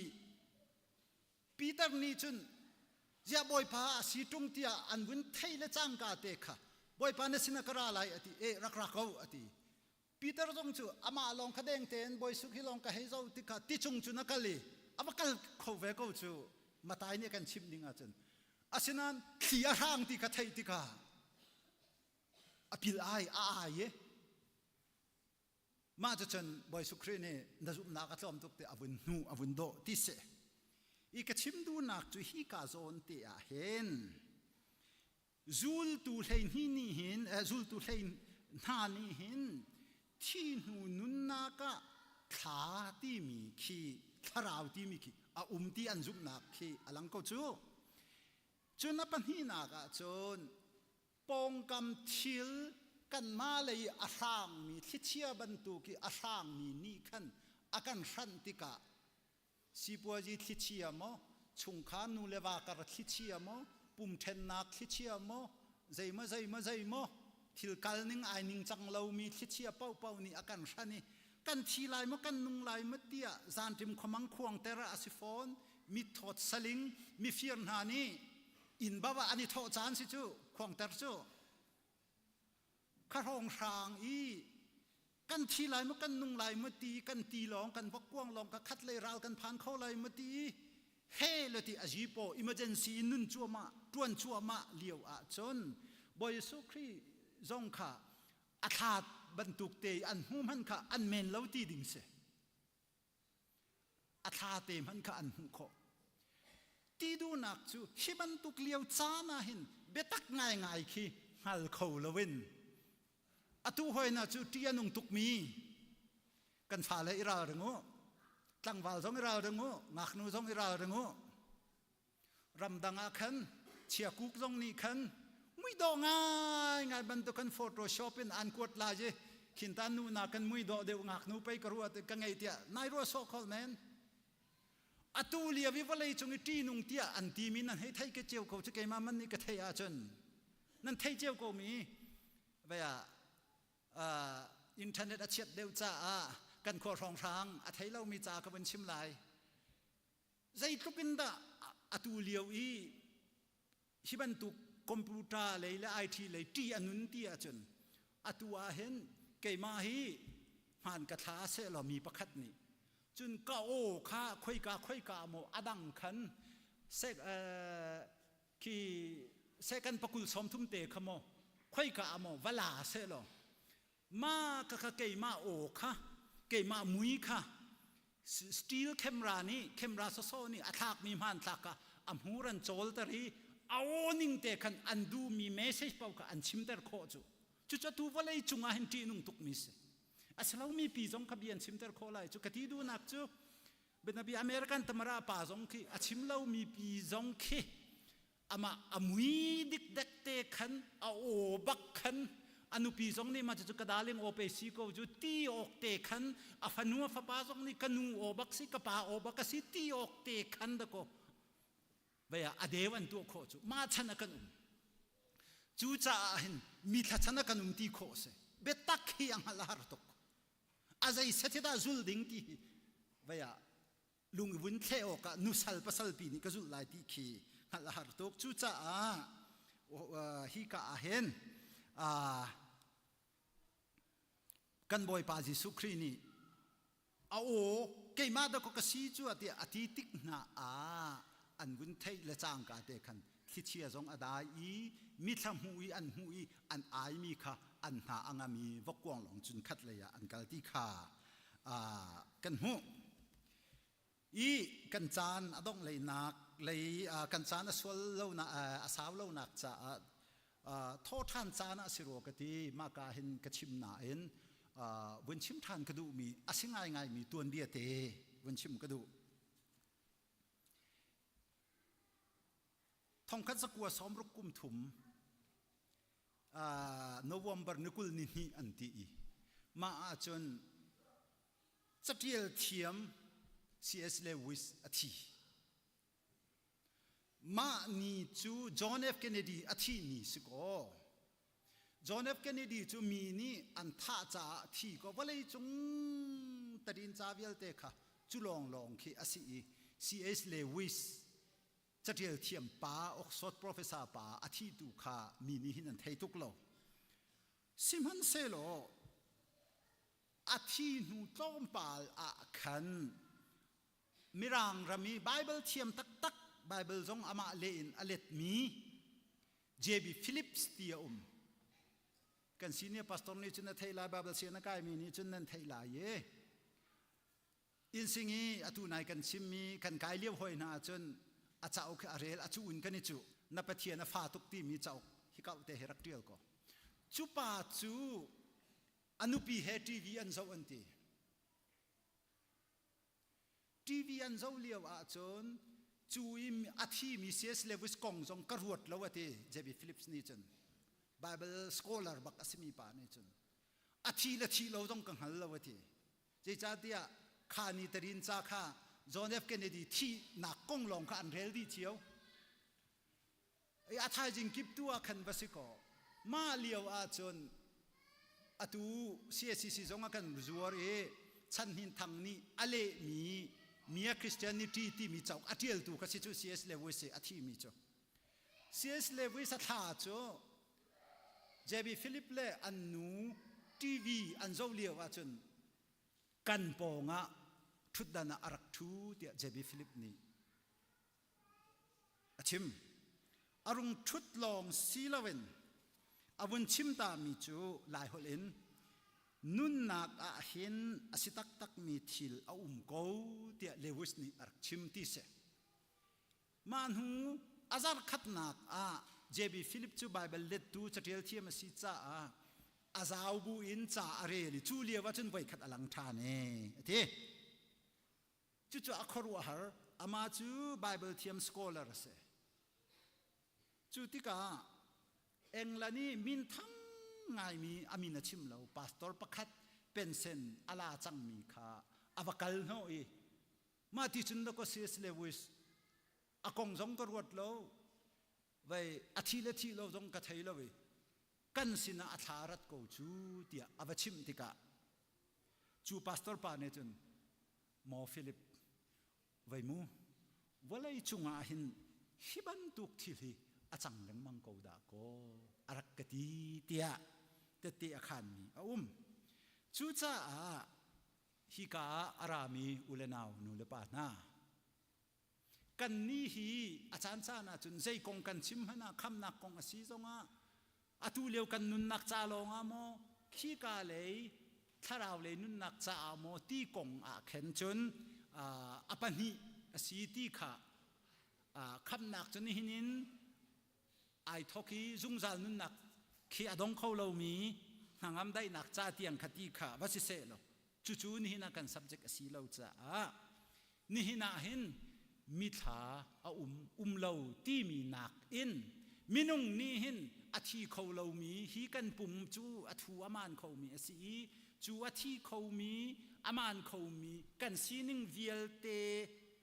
Speaker 5: Peter nih cun ziah Bawipa a si ṭung tiah an vun thei le cangka te kha Bawipa na sinah ka ra lai a ti e rak ra ko a ti. Peter zong cu amah lawng kha deng tein Bawi Suk hi lawng ka hei zo ti kha ti chung cun a kal i a va kal kho ve ko cu Matai nih a kan chimh ding ahcun asinain thli a hrang ti kha theih tikah a pil ai a ai i Mah cucun Bawi Jesuh Khrih nih na zumhnak a tlawm tuk ti a vun hnu a vun dawh ti si. I ka chim duhnak cu hi ka zawn te ah hin zultu 12 nih hin eh, zultu hlei hna nih hin thi hnu nunnak ah thla timi khi thlarau timi khi a um ti an zumhnak khi a lang ko cu. Cun a pahnihnak ah cun pawngkam thil kanmah lei a hrangmi thlichia bantuk i a hrangmi nih khan a kan hranh tikah sipuazi thlichia maw chungkhar nu le va kar thlichia maw pumṭhennak thlichia maw zeimaw zeimaw zeimaw thil kal ning ai ning cang lomi thlichia paohpaoh nih a kan hran i kan thi lai maw kan nung lai maw tiah zanṭim khuamang khuangter ah a si fawn mitthawt saling mifir hna nih inn bab ah an i thawh caan si cu khuangter cu kha hrang i kan thi lai maw kan nung lai maw ti kan ti lawng kan vokkuang lawng ka khat lei ral kan phan kho lai maw ti he le ti azi po emergency in nun cuahmah tuan cuahmah lio ah cun Bawi Jesuh Khrih zong kha a thla bantuk te an hmu hman kha an men lo ti ding si a thla te hmanh kha an hmuh khawh. Ti duhnak cu hi bantuk lio caan ah hin biatak ngaingai khi hngal kho loin atu hawina cu ṭih a nung tukmi kan fale i ralring u tlangval zong i ralring u ngaknu zong i ralring u Ramdang ah khan chiakuk zong nih khan muidawh ngaingai bantuk kan photoshop in an kuat lai i khin ta nu na kan muidawh deuh ngaknu pei ka ruah ka ngei tiah nai ruah sawh khol men. Atu lio i vawlei cung i ṭihnung tiah an timi nan hei thei ke cio ko cu keimah man nih ka theih ahcun nan thei cio ko mi vei ah internet a chiat deuh caah kan khua hrawnghrang a thei lomi ca ka vun chim lai. Zeitluk in dah atu lio i hi bantuk computer lei le IT lei ṭih a nun ti ahcun atu ah hin keimah hi hmaan ka thla sehlaw mi pakhat nih cun ka aw kha khoika khoika maw a dang khan sek khi second pakul 30 te kha maw khoika ah maw va la sehlaw Ma ka kha keimah aw kha keimah mui kha steel camera nih camera sawsawh nih a thlakmi hmanthlak kha a hmur an cawlter i a aw ning te khan an duhmi message paoh kha an chimter khawh cu cucu atu vawlei cungah hin ṭihnung tukmi si a si lomi pi zong kha bia an chimter khawh lai cu ka ti duhnak cu bianabi American tamara pa zong khi a chim lomi pi zong khi amah a mui dikdek te khan a aw bak khan a nupi zong nih mah cucu ka darling aw pe si ko cu ti awk te khan a fanu a fapa zong nih ka nu aw bak si ka pa aw bak a si ti awk te khan dakaw vei ah a deu an tuah khawh cu mah chan a kan um cu caah hin mi thlachan a kan um ti khawh si biatak hi a hngalh a har tuk a zei set hi dah zul ding ti hi vei ah. Lung i vun thleh awkah nusal pasalpi nih ka zulh lai ti khi hngalh a har tuk. Cucaah hi ka ah hin kan Bawipa Jesuh Khrih nih a aw keimah dakaw ka si cu tiah a ti tik hna ah an vun theih le cangka te khan thlichia zong a dai i mithla hmuh i an hmuh i an aimi kha an hna a ngam i vokkuang lawng cun khat lei ah an kal ti kha kan hmuh. I kan caan a dongh leinak lei kan caan a sual lonak a sau lonak caah thawhṭhan caan ah si rua ka ti mah ka hin ka chim nain vun chim ṭhan ka duhmi a si ngaingaimi tuanbia te vun chim ka duh. Thongkhat zakua sawmruk kum thum November ni 20 ni hnih an ti i mah ahcun catial thiam C.S. Lewis a thi. Mah ni cu John F. Kennedy a thih ni si kaw John F. Kennedy cu mi nih an thah caah thi kaw vawleicung tadinca vialte kha cu lawnglawng khi a si i C.S. Lewis catial thiam pa Oxford professor pa a thi tu kha mi nih hin an thei tuk lo. Sihmanhsehlaw a thi hnu tlawmpal ah khan Mirang ram i Bible thiam taktak Bible zong amah leh in a letmi J.B. Phillips ti a um. Kan senior pastor nih cun na theih lai Bible sian a kaimi nih cun nan theih lai i innsing i atu nai kan chimmi kan kai lio hoi hna ahcun a cauk hi a rel a cu in kan i cuh na Pathian a fa tuk timi cauk hi kau te hi rak tial ko. Cu pa cu a nupi he TV an zoh an ti. TV an zoh lio ahcun cu i a thimi C.S. Lewis kong zong ka ruat lo a ti J.B. Phillips nih cun Bible scholar bak a simi pa nih cun a thi le thi lo zong ka hngal lo a ti zeicahtiah kha ni tarin ca kha John F. Kennedy thihnak kong lawng kha an rel dih cio a thaizing kip tu ah khan va si kaw mah lio ahcun atu CACC zong a kan zuar i Chan Hnin Thang nih a lehmi Mia Christianity timi cauk a ṭialtu kha si cu C.S. Lewis i a thimi cu C.S. Lewis a thla cu J.B. Philip le an nu TV an zoh lio ahcun kan pawngah ṭhutdan ah a rak ṭhu tiah J.B. Philip nih a chim. A rung ṭhut lawng si loin a vun chim tami cu Laiholh in nunnak ah hin a si taktakmi thil a um ko tiah Lewis nih a rak chim ti si. Mah hnu a zarkhatnak ah J.B. Philip cu Baibal lettu caṭial thiam a si caah a zau bu in ca a rel i cu lio ah cun voikhat a lang ṭhan e a ti. Cucu a khuaruahhar. Amah cu Bible thiam scholar a si. Cu tikah England i minthang ngaimi a min a chim lo pastor pakhat pensen a la cangmi kha a va kal hnawh i mah ti cun dakaw C.S. Lewis a kong zong ka ruat lo vei a thi le thi lo zong ka thei lo i kan sinah a thla rat ko cu tiah a va chimh tikah cu pastor pa nih cun Maw Philip, vei mu, vawlei cungah hin hi bantuk thil hi a cang lengmang ko dah kaw a rak ka ti tiah tette a khanmi a um. Cucaah hika ah a rami u le nau nu le pa hna, kannih hi a caancaan ahcun zei kong kan chim hmanh ah khamnak kong a si zongah atu lio kan nunnak ca lawngah maw khika lei thlarau lei nunnak caah maw ti kong ah khin cun a pahnih a si ti kha khamnak cu nihin in ai thok i zungzal nunnak khi a dong kho lomi hnangam daihnak ca tiang kha ti kha va si seh law cucu nihin ah kan subject a si lo caah nihin ah hin mithla a um um lo timi nak in minung nih hin a thi kho lomi hi kan pum cu a thu a maan khomi a si i cu a thi khomi a maan khomi kan sining vialte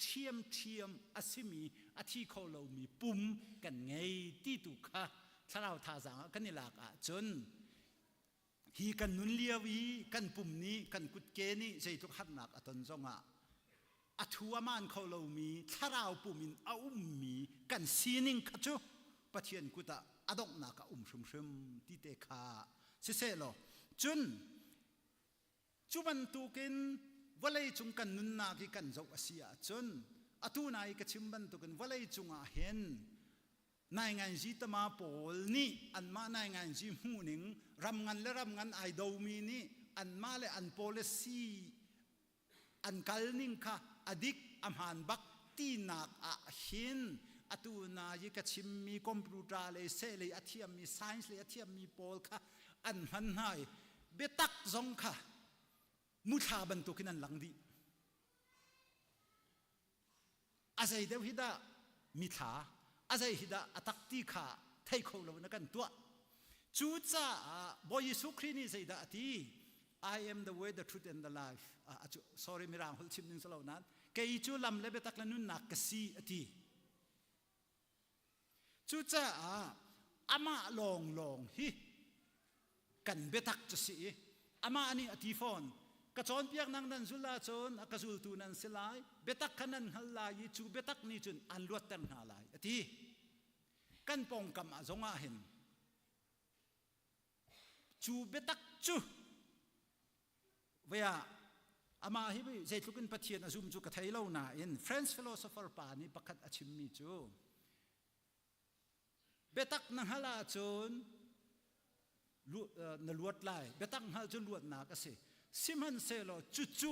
Speaker 5: ṭhiamṭhiam a simi a thi kho lomi pum kan ngei ti tu kha thlarau thazaang ah kan i lak ahcun hi kan nun lio i kan pum nih kan kutke nih zeitluk harnak a ton zongah. A thu a maan kho lomi thlarau pum in a ummi kan sining kha cu Pathian kut ah a donghnak a um hrimhrim ti te kha sisehlaw cun cu bantukin vawlei cung kan nunnak hi kan zoh a si ahcun atu nai ka chim bantukin vawlei cungah hin nainganzi tama pawl nih anmah nainganzi hmuhning ram ngan le ram ngan ai domi nih anmah le an policy an kal ning kha a dik a hmaan bak tinak ah hin atu na i ka chimmi computer lei seh lei a thiammi science lei a thiammi pawl kha an hman hna i biatak zong kha muthla bantukin an lang dih. A zei deuh hi dah mithla, a zei hi dah a tak ti kha thei kho lo in a kan tuah. Cucaah Bawi Jesuh Khrih nih zeidah a ti? I am the way, the truth and the life. Ah, sorry, mirang holh chim ning salo nan. Kei cu lam le biatak le nunnak ka si a ti. Cucaah amah lawnglawng hi kan biatak cu si i amah nih a ti fawn ka cawnpiak nang nan zul ahcun a ka zultu nan si lai biatak kha nan hngal lai i cu biatak nih cun an luatter hna lai a ti kan pawngkam ah zong ah hin cu biatak cu Vea amah hi zeitluk in Pathian a zum cu ka thei lo nain French philosopher pa nih pakhat a chimmi cu biatak na hngalh ahcun na luat lai biatak hngalh cu luatnak a si sihmanhsehlaw cucu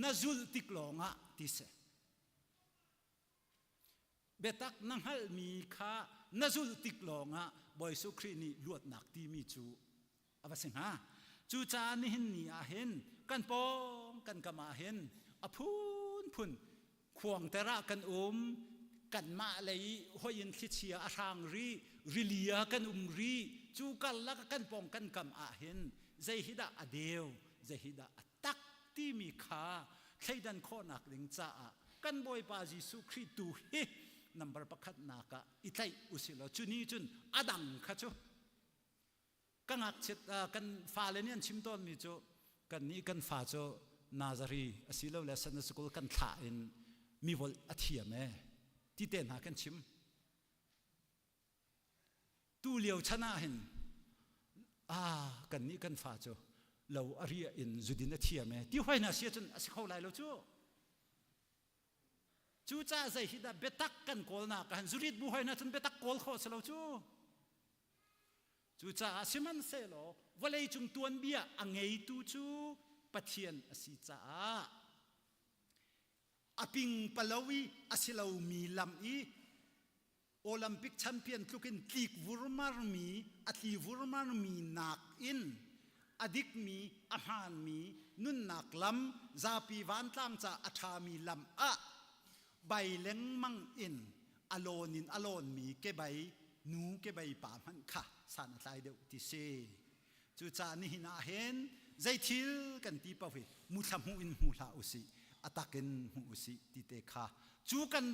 Speaker 5: na zulh tik lawngah ti si Biatak na hngalhmi kha na zulh tik lawngah Bawi Jesuh Khrih nih luatnak timi cu a va si hnga. Cucaah nihin ni ah hin kan pawng kan kam ah hin a phunphun khuangter ah kan um, kanmah lei hoi in thlichia a hrang rih, rili ah kan um rih, cu karlak kan pawng kan kam ah hin zei hi dah a deu, zei hi dah a tak timi kha thleidan khawhnak ding caah kan Bawipa Jesuh Khrih tu hi number pakhatnak ah i tlaih usih law cu ni cun a dang kha cu ka ngakchiat kan fale nih an chim tawnmi cu kan nih kan fa cu Nazari asilole Sunday school kan thlah in mi volh a thiam e ti te hna kan chim Tu lio chan ah hin ah kan nih kan fa cu lo a riah in zudin a thiam e ti hoi na si ahcun a si kho lai lo cu. Cucaah zei hi dah biatak kan kawlnak ah hin zurit bu hoi na cun biatak kawl khawh si lo cu. Cucaah sihmanhsehlaw vawlei cung tuanbia a ngeitu cu Pathian a si caah a pingpalo i a si lomi lam i Olympic champion tluk in tlik vurmarmi a tli vurmarmi nakin a dikmi a hmaanmi nunnak lam zapi vantlang ca a ṭhami lam ah bai lengmang in a lawn in a lawnmi kebei nu kebei pa hmanh kha san a tlai deuh ti si. Cucaah nihin ah hin zeithil kan ti paoh hi muthla hmuh in hmu hlah usih, a tak in hmu usih ti te kha cu kan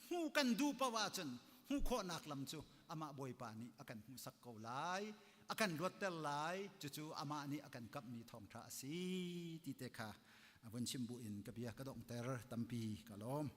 Speaker 5: hmu kan duh paoh ahcun hmuh khawhnak lam cu amah Bawipa nih a kan hmuhsak ko lai, a kan luatter lai, cucu amah nih a kan kamhmi thawngṭha a si ti te kha a vun chim bu in ka bia ka donghter tampi ka lawm.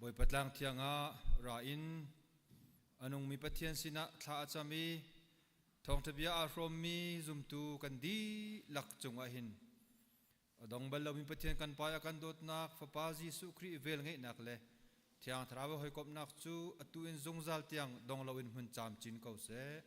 Speaker 6: Bawipa tlang thiang ah ra in a nungmi Pathian sinah thla a cam i thawngṭha bia aa hrawmmi zumtu kan dihlak cungah hin A dong bal lomi Pathian kan Pa i a kan dawtnak, Fapa Jesuh Khrih velngeihnak le Thiang Thlarau hawikomhnak cu atu in zungzal tiang dong loin hmun camcin ko seh.